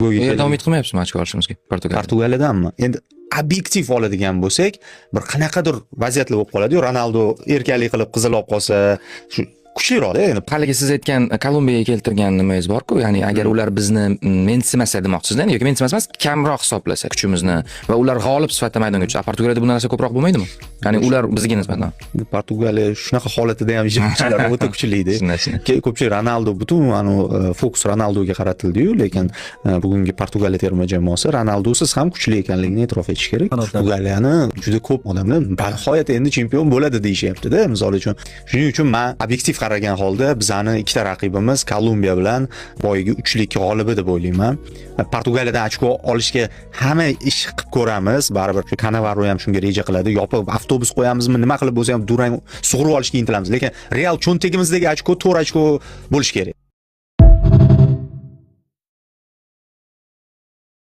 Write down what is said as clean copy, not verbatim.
Golga Yerdan keldik. Umid qilmayapsizmi ochko olishimizga Portugaliya? Portugaliyadanmi? Endi obyektiv oladigan bo'lsak, bir qanaqadir vaziyatlar bo'lib qoladi-yu, Ronaldo erkalik qilib qizil olib qolsa, shu kuchliroqda endi. Haligi siz aytgan Kolumbiyaga keltirgan nimangiz borku, ya'ni agar ular bizni mensimasa demoqchisizda, yoki mensimasa emas, kamroq hisoblasa kuchimizni va ular g'olib sifatida maydonga tushsa, Portugaliyada bu narsa ko'proq bo'lmaydimi? Ya'ni ular bizga nisbatan. Endi Portugaliya shunaqa holatida ham ijrochilar o'ta kuchlida. Shunday, shunday. Ko'pchilik Ronaldo, butun anu fokus Ronaldoga qaratildi-yu, lekin bugungi Portugaliya terma jamoasi Ronaldosiz ham kuchli ekanligini e'tirof etish kerak. Portugaliyani juda ko'p odamlar nihoyat endi chempion bo'ladi deyishyapti-da, misol uchun. Shuning uchun men obyektiv qaragan holda bizani ikkita raqibimiz Kolumbiya bilan boyagi uchlik g'olibi deb o'ylayman. Portugaliyadan ochko olishga hamma ish qilib ko'ramiz. Baribir shu Kanavaro ham shunga reja qiladi. Yopiq avtobus qo'yamizmi, nima qilib bo'lsa ham durang sug'urib olishga intilamiz. Lekin real cho'ntagimizdagi ochko 4 ochko bo'lishi kerak.